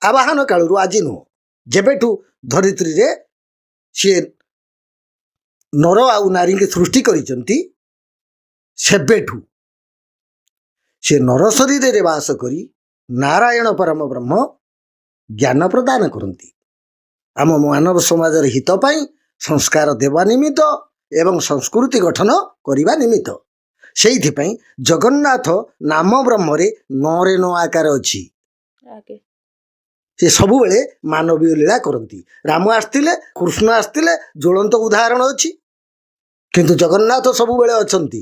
ଆବାହନ କାଳରୁ, ଆଜି ନୁହଁ, ଯେବେଠୁ ଧରିତ୍ରୀରେ ସିଏ ନର ଆଉ ନାରୀଙ୍କୁ ସୃଷ୍ଟି କରିଛନ୍ତି, ସେବେଠୁ ସେ ନର ଶରୀରରେ ବାସ କରି ନାରାୟଣ ପରମ ବ୍ରହ୍ମ ଜ୍ଞାନ ପ୍ରଦାନ କରନ୍ତି ଆମ ମାନବ ସମାଜର ହିତ ପାଇଁ, ସଂସ୍କାର ଦେବା ନିମିତ୍ତ ଏବଂ ସଂସ୍କୃତି ଗଠନ କରିବା ନିମିତ୍ତ। ସେଇଥିପାଇଁ ଜଗନ୍ନାଥ ନାମ ବ୍ରହ୍ମରେ ନରେ ନ ଆକାର ଅଛି। ସେ ସବୁବେଳେ ମାନବୀୟ ଲୀଳା କରନ୍ତି। ରାମ ଆସିଥିଲେ, କୃଷ୍ଣ ଆସିଥିଲେ, ଜ୍ୱଳନ୍ତ ଉଦାହରଣ ଅଛି। କିନ୍ତୁ ଜଗନ୍ନାଥ ସବୁବେଳେ ଅଛନ୍ତି।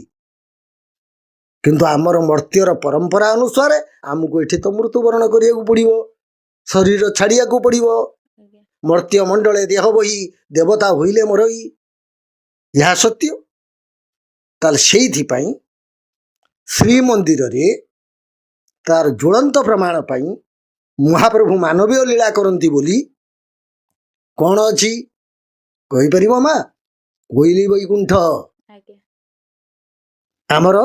କିନ୍ତୁ ଆମର ମର୍ତ୍ତ୍ୟର ପରମ୍ପରା ଅନୁସାରେ ଆମକୁ ଏଠି ତ ମୃତ୍ୟୁବରଣ କରିବାକୁ ପଡ଼ିବ, ଶରୀର ଛାଡ଼ିବାକୁ ପଡ଼ିବ। ମର୍ତ୍ତ୍ୟ ମଣ୍ଡଳେ ଦେହ ବହି ଦେବତା ହୋଇଲେ ମରଇ, ଏହା ସତ୍ୟ। ତାହେଲେ ସେଇଥିପାଇଁ ଶ୍ରୀମନ୍ଦିରରେ ତାର ଜ୍ୱଳନ୍ତ ପ୍ରମାଣ ପାଇଁ ମହାପ୍ରଭୁ ମାନବୀୟ ଲୀଳା କରନ୍ତି ବୋଲି କ'ଣ ଅଛି କହିପାରିବ ମା? କୋଇଲି ବୈକୁଣ୍ଠ। ଆମର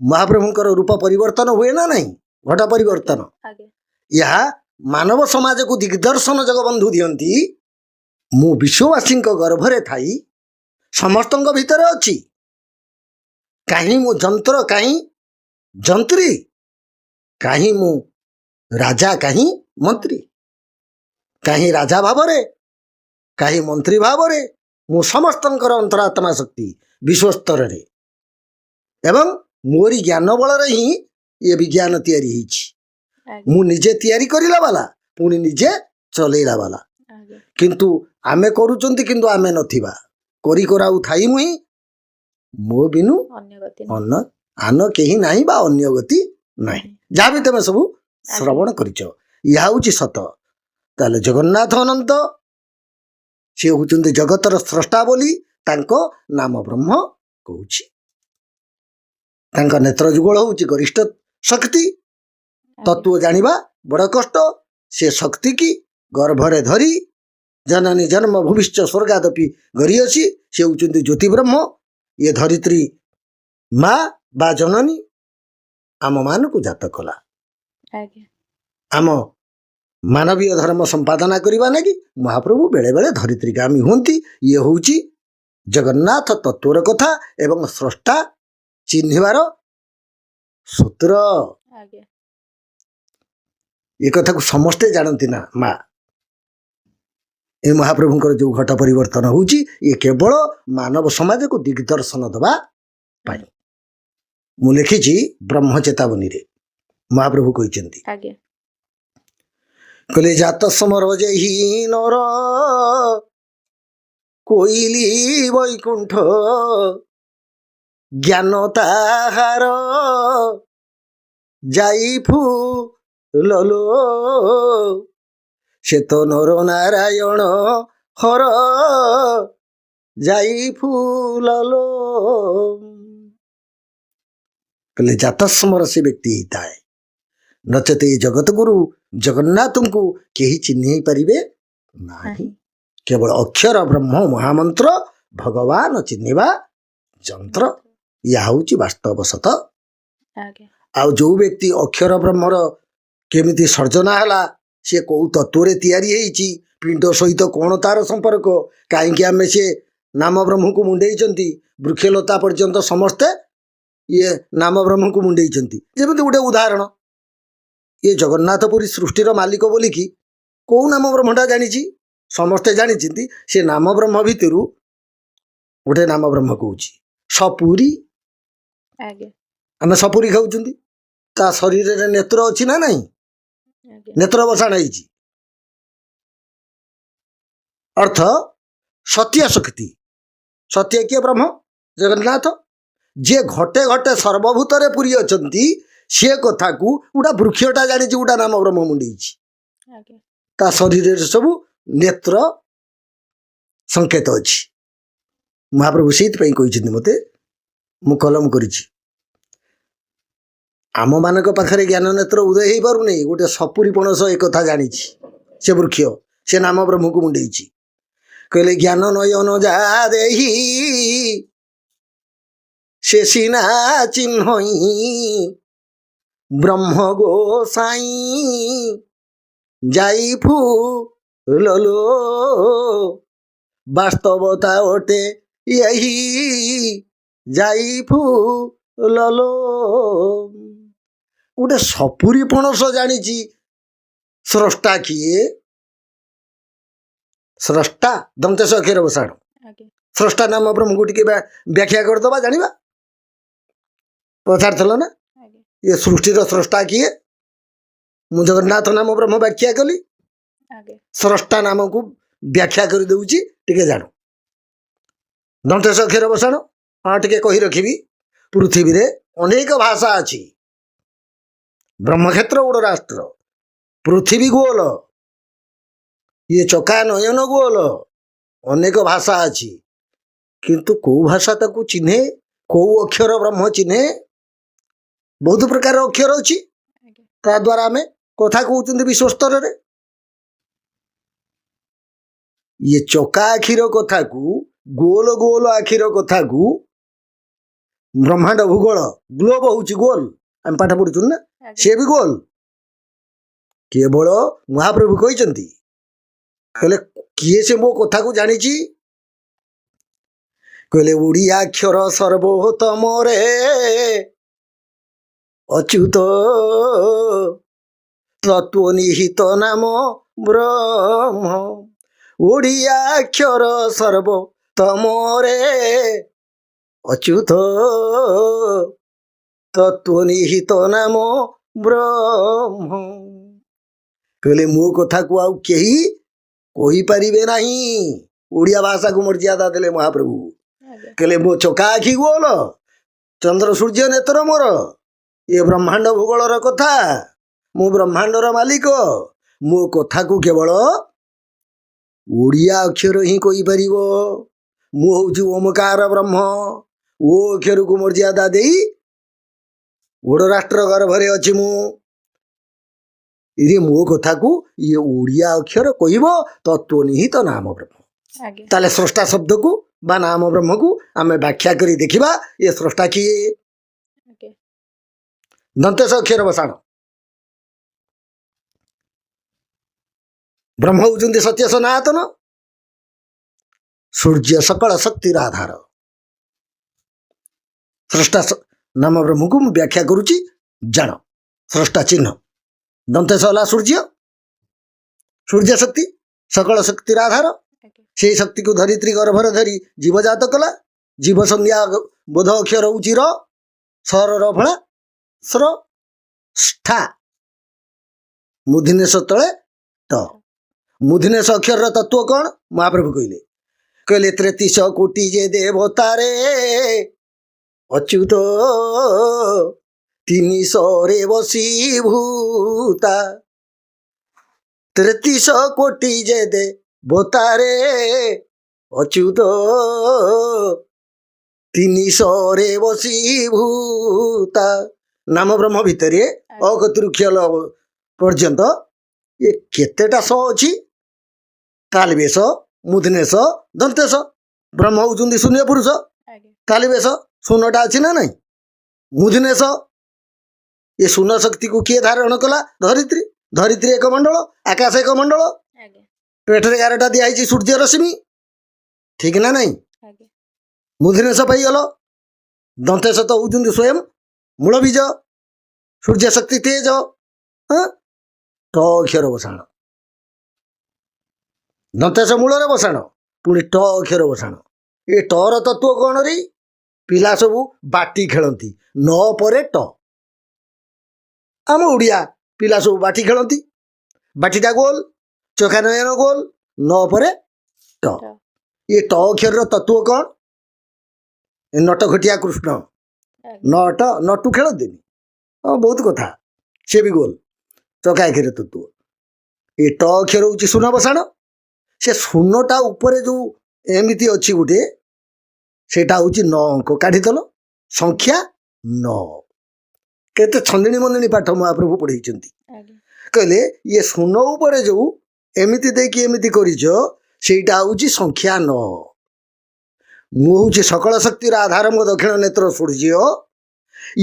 ମହାପ୍ରଭୁଙ୍କର ରୂପ ପରିବର୍ତ୍ତନ ହୁଏ ନା ନାହିଁ? ଘଟ ପରିବର୍ତ୍ତନ। ଏହା ମାନବ ସମାଜକୁ ଦିଗ୍ଦର୍ଶନ ଜଗବନ୍ଧୁ ଦିଅନ୍ତି। ମୁଁ ବିଶ୍ୱବାସୀଙ୍କ ଗର୍ଭରେ ଥାଇ ସମସ୍ତଙ୍କ ଭିତରେ ଅଛି। କାହିଁ ମୁଁ ଯନ୍ତ୍ର, କାହିଁ ଯନ୍ତ୍ରୀ, କାହିଁ ମୁଁ ରାଜା, କାହିଁ ମନ୍ତ୍ରୀ, କାହିଁ ରାଜା ଭାବରେ, କାହିଁ ମନ୍ତ୍ରୀ ଭାବରେ, ମୁଁ ସମସ୍ତଙ୍କର ଅନ୍ତରାତ୍ମା ଶକ୍ତି ବିଶ୍ୱସ୍ତରରେ, ଏବଂ ମୋରି ଜ୍ଞାନ ବଳରେ ହିଁ ଏ ବିଜ୍ଞାନ ତିଆରି ହେଇଛି। ମୁଁ ନିଜେ ତିଆରି କରିଲା ବାଲା, ପୁଣି ନିଜେ ଚଲେଇଲା ବାଲା। କିନ୍ତୁ ଆମେ କରୁଛନ୍ତି, କିନ୍ତୁ ଆମେ ନଥିବା। କରି କରାଉ ଥାଇ ମୁହିଁ, ମୋ ବିନୁ ଅନ୍ୟ ଗତି ଅନ୍ୟ ଆନ କେହି ନାହିଁ ବା ଅନ୍ୟ ଗତି ନାହିଁ। ଯାହା ବି ତମେ ସବୁ ଶ୍ରବଣ କରିଛ, ଏହା ହେଉଛି ସତ। ତାହେଲେ ଜଗନ୍ନାଥ ଅନନ୍ତ, ସେ ହେଉଛନ୍ତି ଜଗତର ସ୍ରଷ୍ଟା ବୋଲି ତାଙ୍କ ନାମ ବ୍ରହ୍ମ କହୁଛି। ତାଙ୍କ ନେତ୍ର ଯୁଗଳ ହେଉଛି ଗରିଷ୍ଠ ଶକ୍ତି। ତତ୍ତ୍ୱ ଜାଣିବା ବଡ଼ କଷ୍ଟ। ସେ ଶକ୍ତି କି ଗର୍ଭରେ ଧରି ଜନନୀ ଜନ୍ମ ଭୂମିଶ୍ଚ ସ୍ୱର୍ଗାଦପି ଗରିୟସୀ। ସେ ହେଉଛନ୍ତି ଜ୍ୟୋତିବ୍ରହ୍ମ। ଇଏ ଧରିତ୍ରୀ ମା ବା ଜନନୀ ଆମମାନଙ୍କୁ ଜାତ କଲା। ଆମ ମାନବୀୟ ଧର୍ମ ସମ୍ପାଦନା କରିବା ଲାଗି ମହାପ୍ରଭୁ ବେଳେବେଳେ ଧରିତ୍ରୀଗାମୀ ହୁଅନ୍ତି। ଇଏ ହେଉଛି ଜଗନ୍ନାଥ ତତ୍ତ୍ୱର କଥା ଏବଂ ସ୍ରଷ୍ଟା ଚିହ୍ନିବାର ସୂତ୍ର। ଏ କଥାକୁ ସମସ୍ତେ ଜାଣନ୍ତି ନା ମା? ଏ ମହାପ୍ରଭୁଙ୍କର ଯେଉଁ ଘଟ ପରିବର୍ତ୍ତନ ହେଉଛି, ଇଏ କେବଳ ମାନବ ସମାଜକୁ ଦିଗ୍ଦର୍ଶନ ଦେବା ପାଇଁ। ମୁଁ ଲେଖିଛି ବ୍ରହ୍ମ ଚେତାବନୀରେ ମହାପ୍ରଭୁ କହିଛନ୍ତି, କହିଲେ ଜାତ ସମର ଯେହି ନର କୋଇଲି ବୈକୁଣ୍ଠ, ଜ୍ଞାନ ତାହାର ଯାଇ ଫୁଲଲୋ, ସେ ତ ନର ନାରାୟଣ ହର ଯାଇ ଫୁଲଲୋ। କହିଲେ ଜାତସ୍ମର ସେ ବ୍ୟକ୍ତି ହେଇଥାଏ, ନଚେତ ଏ ଜଗତଗୁରୁ ଜଗନ୍ନାଥଙ୍କୁ କେହି ଚିହ୍ନି ପାରିବେ ନାହିଁ। କେବଳ ଅକ୍ଷର ବ୍ରହ୍ମ ମହାମନ୍ତ୍ର ଭଗବାନ ଚିହ୍ନିବା ଯନ୍ତ୍ର। ଏହା ହେଉଛି ବାସ୍ତବ ସତ। ଆଉ ଯୋଉ ବ୍ୟକ୍ତି ଅକ୍ଷର ବ୍ରହ୍ମର କେମିତି ସର୍ଜନା ହେଲା, ସେ କୋଉ ତତ୍ତ୍ୱରେ ତିଆରି ହେଇଛି, ପିଣ୍ଡ ସହିତ କ'ଣ ତାର ସମ୍ପର୍କ, କାହିଁକି ଆମେ ସେ ନାମ ବ୍ରହ୍ମକୁ ମୁଣ୍ଡେଇଛନ୍ତି, ବୃକ୍ଷଲତା ପର୍ଯ୍ୟନ୍ତ ସମସ୍ତେ ଇଏ ନାମ ବ୍ରହ୍ମକୁ ମୁଣ୍ଡେଇଛନ୍ତି। ଯେମିତି ଗୋଟେ ଉଦାହରଣ, ଇଏ ଜଗନ୍ନାଥ ପୁରୀ ସୃଷ୍ଟିର ମାଲିକ ବୋଲିକି କୋଉ ନାମ ବ୍ରହ୍ମଟା ଜାଣିଛି? ସମସ୍ତେ ଜାଣିଛନ୍ତି। ସେ ନାମ ବ୍ରହ୍ମ ଭିତରୁ ଗୋଟେ ନାମ ବ୍ରହ୍ମ କହୁଛି ସପୁରୀ। ଆମେ ସପୁରୀ ଖାଉଛନ୍ତି, ତା ଶରୀରରେ ନେତ୍ର ଅଛି ନା ନାହିଁ? ନେତ୍ର ବସାଣ ହେଇଛି, ଅର୍ଥ ସତ୍ୟ ଶକ୍ତି। ସତ୍ୟ କିଏ? ବ୍ରହ୍ମ ଜଗନ୍ନାଥ। ଯିଏ ଘଟେ ଘଟେ ସର୍ବଭୂତରେ ପୁରୀ ଅଛନ୍ତି, ସିଏ କଥାକୁ ଗୋଟା ବୃକ୍ଷଟା ଜାଣିଛି, ଗୋଟା ନାମ ବ୍ରହ୍ମ ମୁଣ୍ଡେଇଛି। ତା ଶରୀରରେ ସବୁ ନେତ୍ର ସଂକେତ ଅଛି। ମହାପ୍ରଭୁ ସେଇଥିପାଇଁ କହିଛନ୍ତି ମୋତେ, ମୁଁ କଲମ କରିଛି। ଆମମାନଙ୍କ ପାଖରେ ଜ୍ଞାନ ନେତ୍ର ଉଦୟ ହେଇପାରୁନି। ଗୋଟେ ସପୁରୀ ପଣସ ଏ କଥା ଜାଣିଛି, ସେ ବୃକ୍ଷ ସେ ନାମ ବ୍ରହ୍ମକୁ ମୁଣ୍ଡେଇଛି। କହିଲେ ଜ୍ଞାନ ନୟନ ଯା ଦେହି ସେ ସିନା ଚିହ୍ନଇ ବ୍ରହ୍ମ ଗୋସାଇଁ ଯାଇ ଫୁଲଲୋ, ବାସ୍ତବତା ଅଟେ। ଏହି ଯାଇ ଫୁଲ ଲୋ। ଗୋଟେ ସପୁରୀ ପଣସ ଜାଣିଛି ସ୍ରଷ୍ଟା କିଏ। ସ୍ରଷ୍ଟା ଦନ୍ତେଶ ଅକ୍ଷର ବସାଣ। ସ୍ରଷ୍ଟା ନାମ ବ୍ରହ୍ମକୁ ଟିକେ ବ୍ୟାଖ୍ୟା କରିଦେବା, ଜାଣିବା। ପଚାରିଥିଲ ନା ଏ ସୃଷ୍ଟିର ସ୍ରଷ୍ଟା କିଏ? ମୁଁ ଜଗନ୍ନାଥ ନାମ ବ୍ରହ୍ମ ବ୍ୟାଖ୍ୟା କଲି, ସ୍ରଷ୍ଟା ନାମକୁ ବ୍ୟାଖ୍ୟା କରିଦେଉଛି, ଟିକେ ଜାଣ। ଦନ୍ତେଶ ଅକ୍ଷର ବସାଣ। ହଁ, ଟିକେ କହି ରଖିବି, ପୃଥିବୀରେ ଅନେକ ଭାଷା ଅଛି। ବ୍ରହ୍ମକ୍ଷେତ୍ର ଗୋଟେ ରାଷ୍ଟ୍ର, ପୃଥିବୀ ଗୋଲ, ଇଏ ଚକା ନୟନ ଗୋଲ, ଅନେକ ଭାଷା ଅଛି। କିନ୍ତୁ କୋଉ ଭାଷା ତାକୁ ଚିହ୍ନେ? କୋଉ ଅକ୍ଷର ବ୍ରହ୍ମ ଚିହ୍ନେ? ବହୁତ ପ୍ରକାର ଅକ୍ଷର ଅଛି, ତା ଦ୍ୱାରା ଆମେ କଥା କହୁଛନ୍ତି ବିଶ୍ୱ ସ୍ତରରେ। ଇଏ ଚକା ଆଖିର କଥାକୁ, ଗୋଲ ଗୋଲ ଆଖିର କଥାକୁ, ବ୍ରହ୍ମାଣ୍ଡ ଭୂଗୋଳ ଗ୍ଲୋବ ହଉଛି ଗୋଲ, ଆମେ ପାଠ ପଢୁଛୁ ନା, ସିଏ ବି ଗୋଲ। କେବଳ ମହାପ୍ରଭୁ କହିଛନ୍ତି, କହିଲେ କିଏ ସେ ମୋ କଥାକୁ ଜାଣିଛି? କହିଲେ ଓଡ଼ିଆ ଅକ୍ଷର ସର୍ବୋତ୍ତମରେ ଅଚ୍ୟୁତ ତତ୍ତ୍ୱ ନିହିତ ନାମ ବ୍ରହ୍ମ। ଓଡ଼ିଆ ଅକ୍ଷର ସର୍ବୋତ୍ତମରେ ଅଚ୍ୟୁତ ତତ୍ତ୍ୱ ନିହିତ ନାମ ବ୍ରହ୍ମ। କହିଲେ ମୋ କଥାକୁ ଆଉ କେହି କହିପାରିବେ ନାହିଁ। ଓଡ଼ିଆ ଭାଷାକୁ ମର୍ଯ୍ୟାଦା ଦେଲେ ମହାପ୍ରଭୁ। କହିଲେ ମୋ ଚକା ଆଖି ଗୋଲ, ଚନ୍ଦ୍ର ସୂର୍ଯ୍ୟ ନେତ୍ର ମୋର, ଏ ବ୍ରହ୍ମାଣ୍ଡ ଭୂଗୋଳର କଥା, ମୁଁ ବ୍ରହ୍ମାଣ୍ଡର ମାଲିକ। ମୋ କଥାକୁ କେବଳ ଓଡ଼ିଆ ଅକ୍ଷର ହିଁ କହିପାରିବ। ମୁଁ ହଉଛି ଓମକାର ବ୍ରହ୍ମ। ଓ ଅକ୍ଷରକୁ ମର୍ଯ୍ୟାଦା ଦେଇ ଓଡ଼ ରାଷ୍ଟ୍ର ଗର୍ଭରେ ଅଛି ମୁଁ। ଇରେ ମୋ କଥାକୁ ଇଏ ଓଡ଼ିଆ ଅକ୍ଷର କହିବ, ତତ୍ତ୍ୱ ନିହିତ ନାମ ବ୍ରହ୍ମ। ତାହେଲେ ସ୍ରଷ୍ଟା ଶବ୍ଦକୁ ବା ନାମ ବ୍ରହ୍ମକୁ ଆମେ ବ୍ୟାଖ୍ୟା କରି ଦେଖିବା, ଏ ସ୍ରଷ୍ଟା କିଏ? ଦନ୍ତେଶ ଅକ୍ଷର ବସାଣ। ବ୍ରହ୍ମ ହଉଛନ୍ତି ସତ୍ୟ ସନାତନ, ସୂର୍ଯ୍ୟ ସକଳ ଶକ୍ତିର ଆଧାର। ସ୍ରଷ୍ଟା ନାମ ବ୍ରହ୍ମକୁ ମୁଁ ବ୍ୟାଖ୍ୟା କରୁଛି, ଜାଣ। ସ୍ରଷ୍ଟା ଚିହ୍ନ ଦନ୍ତେଶ ହେଲା ସୂର୍ଯ୍ୟ, ସୂର୍ଯ୍ୟ ଶକ୍ତି ସକଳ ଶକ୍ତିର ଆଧାର। ସେଇ ଶକ୍ତିକୁ ଧରିତ୍ରୀ ଗର୍ଭରେ ଧରି ଜୀବଜାତ କଲା। ଜୀବ ସଂଜ୍ଞା ବୋଧ ଅକ୍ଷର ହଉଛି ର, ସର ର ଫଳା ସ୍ର ଷ୍ଠା, ମୂର୍ଦ୍ଧନ୍ୟସ ତଳେ ତ। ମୂର୍ଦ୍ଧନ୍ୟସ ଅକ୍ଷରର ତତ୍ତ୍ୱ କ'ଣ? ମହାପ୍ରଭୁ କହିଲେ, କହିଲେ 33 କୋଟି ଯେ ଦେବତାରେ ଅଚ୍ୟୁତ 300ରେ ବସି ଭୂତା। 33 କୋଟି ଯେ ଦେବତାରେ ଅଚ୍ୟୁତ 300ରେ ବସି ଭୂତା। ନାମ ବ୍ରହ୍ମ ଭିତରେ ଅକତିରୁ କ୍ଷଲ ପର୍ଯ୍ୟନ୍ତ ଏ କେତେଟା ସ ଅଛି? ତାଲିବେଶ, ମୂର୍ଦ୍ଧନ୍ୟସ, ଦନ୍ତେଶ। ବ୍ରହ୍ମ ହଉଛନ୍ତି ଶୂନ୍ୟ ପୁରୁଷ। ତାଲିବେଶ ଶୂନ୍ୟଟା ଅଛି ନା ନାହିଁ? ମୂର୍ଦ୍ଧନ୍ୟସ, ଏ ଶୂନ୍ୟ ଶକ୍ତିକୁ କିଏ ଧାରଣ କଲା? ଧରିତ୍ରୀ। ଧରିତ୍ରୀ ଏକ ମଣ୍ଡଳ, ଆକାଶ ଏକ ମଣ୍ଡଳ, ପେଟରେ 11ଟା ଦିଆହେଇଛି ସୂର୍ଯ୍ୟ ରଶ୍ମି, ଠିକ ନା ନାହିଁ? ମୂର୍ଦ୍ଧନ୍ୟସ ପାଇଗଲ। ଦନ୍ତେଶ ତ ହଉଛନ୍ତି ସ୍ୱୟଂ ମୂଳ ବୀଜ, ସୂର୍ଯ୍ୟ ଶକ୍ତି ତେଜ। ହଁ, ଟ ଅକ୍ଷର ବସାଣ, ଦନ୍ତେଶ ମୂଳରେ ବସାଣ, ପୁଣି ଟ ଅକ୍ଷର ବସାଣ। ଏ ଟର ତତ୍ତ୍ୱ କ'ଣ ରେ? ପିଲା ସବୁ ବାଟି ଖେଳନ୍ତି, ନ ପରେ ଟ। ଆମ ଓଡ଼ିଆ ପିଲା ସବୁ ବାଟି ଖେଳନ୍ତି, ବାଟିଟା ଗୋଲ, ଚକା ନୟନ ଗୋଲ, ନ ପରେ ଟ। ଏ ଟ ଅକ୍ଷରର ତତ୍ତ୍ୱ କ'ଣ? ଏ ନଟଘଟିଆ କୃଷ୍ଣ, ନଟ ନଟୁ ଖେଳନ୍ତିନି, ହଁ ବହୁତ କଥା, ସେ ବି ଗୋଲ, ଚକା ଆଖିର ତତ୍ତ୍ୱ। ଏ ଟ ଅକ୍ଷର ହେଉଛି ଶୂନ ବସାଣ। ସେ ଶୂନଟା ଉପରେ ଯେଉଁ ଏମିତି ଅଛି ଗୋଟେ, ସେଇଟା ହେଉଛି 9 ଅଙ୍କ କାଢ଼ିଦେଲ, ସଂଖ୍ୟା 9। କେତେ ଛନ୍ଦିଣୀ ମନ୍ଦିଣୀ ପାଠ ମହାପ୍ରଭୁ ପଢ଼େଇଛନ୍ତି। କହିଲେ ଇଏ ଶୂନ ଉପରେ ଯେଉଁ ଏମିତି ଦେଇକି ଏମିତି କରିଛ, ସେଇଟା ହେଉଛି ସଂଖ୍ୟା 9। ମୁଁ ହେଉଛି ସକଳ ଶକ୍ତିର ଆଧାର, ମୋ ଦକ୍ଷିଣ ନେତ୍ର ସୂର୍ଯ୍ୟ।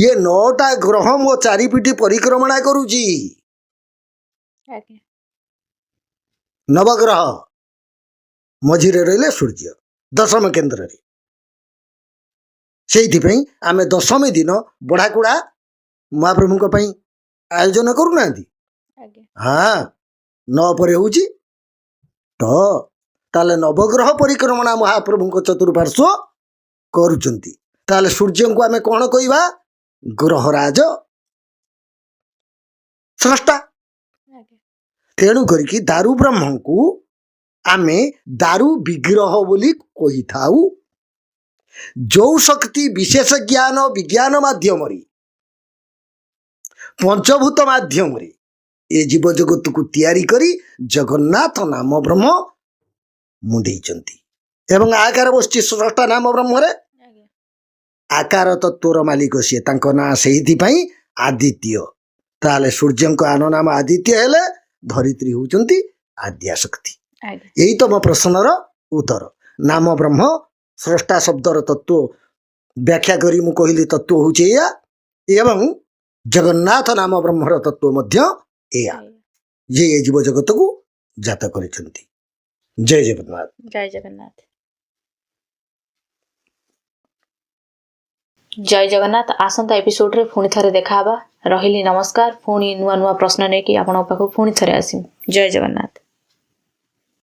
ଇଏ 9ଟା ଗ୍ରହ ମୋ ଚାରିପିଠି ପରିକ୍ରମଣା କରୁଛି। ନବଗ୍ରହ ମଝିରେ ରହିଲେ ସୂର୍ଯ୍ୟ ଦଶମ କେନ୍ଦ୍ରରେ। ସେଇଥିପାଇଁ ଆମେ ଦଶମୀ ଦିନ ବଢ଼ାକୁଡ଼ା ମହାପ୍ରଭୁଙ୍କ ପାଇଁ ଆୟୋଜନ କରୁନାହାନ୍ତି? ଆଜ୍ଞା। ହଁ, 9 ପରେ ହେଉଛି ଟ। ତାହେଲେ ନବଗ୍ରହ ପରିକ୍ରମଣା ମହାପ୍ରଭୁଙ୍କ ଚତୁଃପାର୍ଶ୍ୱ କରୁଛନ୍ତି। ତାହେଲେ ସୂର୍ଯ୍ୟଙ୍କୁ ଆମେ କ'ଣ କହିବା? ଗ୍ରହରାଜ ସ୍ରଷ୍ଟା। ଆଜ୍ଞା। ତେଣୁ କରିକି ଦାରୁ ବ୍ରହ୍ମଙ୍କୁ ଆମେ ଦାରୁ ବିଗ୍ରହ ବୋଲି କହିଥାଉ। ଯୋଉ ଶକ୍ତି ବିଶେଷ ଜ୍ଞାନ ବିଜ୍ଞାନ ମାଧ୍ୟମରେ, ପଞ୍ଚଭୂତ ମାଧ୍ୟମରେ ଏ ଜୀବଜଗତକୁ ତିଆରି କରି ଜଗନ୍ନାଥ ନାମ ବ୍ରହ୍ମ ମୁଣ୍ଡେଇଛନ୍ତି ଏବଂ ଆକାର ବସିଛି ସ୍ରଷ୍ଟା ନାମ ବ୍ରହ୍ମରେ। ଆଜ୍ଞା। ଆକାର ତତ୍ତ୍ୱର ମାଲିକ ସିଏ, ତାଙ୍କ ନାଁ ସେଇଥିପାଇଁ ଆଦିତ୍ୟ। ତାହେଲେ ସୂର୍ଯ୍ୟଙ୍କ ଆନ ନାମ ଆଦିତ୍ୟ ହେଲେ ଧରିତ୍ରୀ ହେଉଛନ୍ତି ଆଦ୍ୟାଶକ୍ତି। ଆଜ୍ଞା। ଏଇ ତମ ପ୍ରଶ୍ନର ଉତ୍ତର। ନାମ ବ୍ରହ୍ମ ସ୍ରଷ୍ଟା ଶବ୍ଦର ତତ୍ତ୍ୱ ବ୍ୟାଖ୍ୟା କରି ମୁଁ କହିଲି ତତ୍ତ୍ୱ ହେଉଛି ଏଇଆ, ଏବଂ ଜଗନ୍ନାଥ ନାମ ବ୍ରହ୍ମର ତତ୍ତ୍ୱ ମଧ୍ୟ ଏଇଆ, ଯେ ଏ ଜୀବ ଜଗତକୁ ଜାତ କରିଛନ୍ତି। ଜୟ ଜଗନ୍ନାଥ। ଜୟ ଜଗନ୍ନାଥ। ଜୟ ଜଗନ୍ନାଥ। ଆସନ୍ତା ଏପିସୋଡ଼ରେ ପୁଣି ଥରେ ଦେଖା ହେବା। ରହିଲି, ନମସ୍କାର। ପୁଣି ନୂଆ ନୂଆ ପ୍ରଶ୍ନ ନେଇକି ଆପଣଙ୍କ ପାଖକୁ ପୁଣି ଥରେ ଆସିବି। ଜୟ ଜଗନ୍ନାଥ।